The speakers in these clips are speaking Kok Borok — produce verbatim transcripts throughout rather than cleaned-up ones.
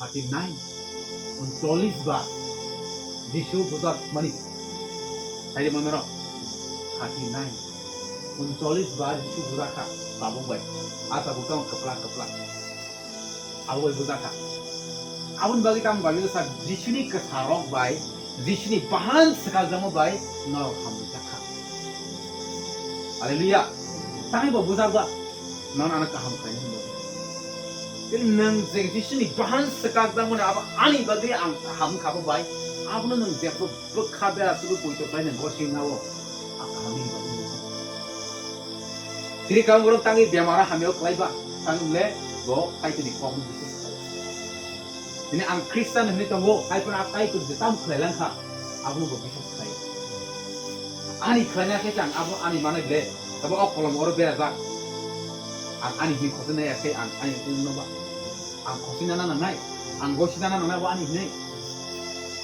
Thirty nine, uncholish bar Jisu bujak mani. Hai mano rok, thirty nine, uncholish bar Jisu bujak kha tabuk bai. A tabuk tamo kwplak kwplak. Abo bai bujak kha. Aboni bagwi tamo bagwi sa Jisuni kwsa rok bai, Jisuni bahan swkakjakma bai norok hamjak kha. Hallelujah. Tamo bo bujak ba. Nono ano kaham khlainani bagwi. Tei nwng je Jisuni bahan swkakjakmani abo ani bagwi ang kaham kha bo bai. Abono nwng jephru bwkha bera chubui poito khlai nwng gosingna o ang kaham ni bagwi. Tini kang borok tangwi bemar hamya khlai ba, tang le bo Kaitorni kokno biswas khlai. Tini ang Khristan hwnwi tongo, hai phano a Kaitor je tamo khlai lang kha, abono bo biswas khlai. Ani khlaina khe chang abo ani manwi le, tabo o kolom oro berajak. Ang ani hwnwi khosina ya khe ang ani ungno ba. Ang khosina na nangnai, ang gosina na nangnai abo ani hwnwi.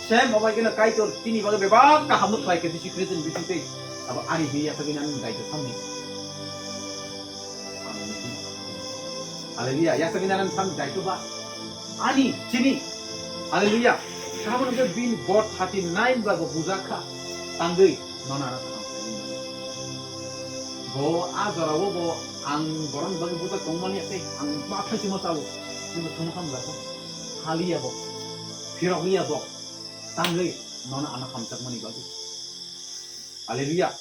Sem obai keno Kaitor tini bagwi bebak kahamno khlai khe bisi Khristan bisi tei. Abo ani hwnwi ya khe bini ani daito samni. Hallelujah. Yasa bini anan sam daito ba. Ani, chini. Hallelujah. Kamu nungke bin bot hati nain ba bo bujak kha. Tangwi, nona na thang. Bo a jora wo bo ang boron bagi bujak tongmani ate ang ma thai simo tawo. Ni bo thang thang bujak. Haliya bo. Phirok liya bo. Tangwi, nona ana hamchak mani bagi. Hallelujah.